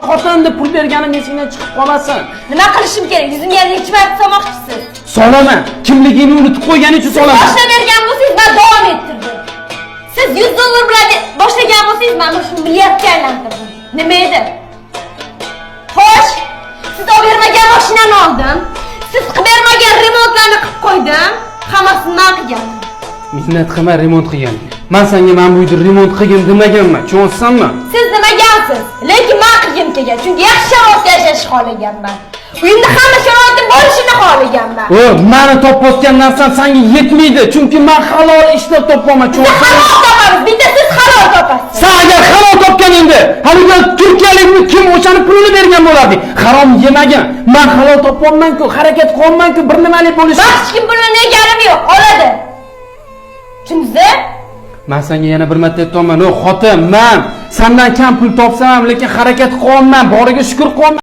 Xotin deb pul berganim esingdan chiqib qolmasin. Nima qilishim kerak? Yuzimga yana necha marta solmoqchisiz? Solaman. Kimligingni unutib qo'yganing uchun solaman. Boshlab bergan bo'lsangiz, men davom ettirdim. Siz 100 dollar bilan boshlagan bo'lsangiz, men shuni milliardga aylantirdim. Nima edi? Xo'sh, siz olib bermagan mashinani oldim. Siz qilib bermagan remontlarni qilib qo'ydim. Hammasini men qilganman. Minnat qilma remont qilgan. Men senga mana bu uyda remont qilgin demaganman. Tushunyapsanmi? Siz demagansiz, lekin men qilgim kelgan. Chunki yaxshi sharoitda yashashni xohlaganman. Uyimda hamma sharoitim bo'lishini xohlaganman. O, mani topayotgan narsam senga yetmaydi. Chunki men halol ishlab topyapman. Biz Tushunyapsanmi? halol topamiz, bitta siz halol topasiz. Sen agar halol topganingda, haligi turkiyalikni kim o'shani pulini bergan bo'larding. Harom yemagin. Men halol topyapman-ku, harakat qilyapman-ku, bir nimalik bo'lishi. Man hech kim buni negarim yo'q, oladi. Tushundingizmi? Men senga yana bir marta aytaman, o xotin, men sendan kam pul topsam ham, lekin harakat qilyapman, boriga shukr qilyapman.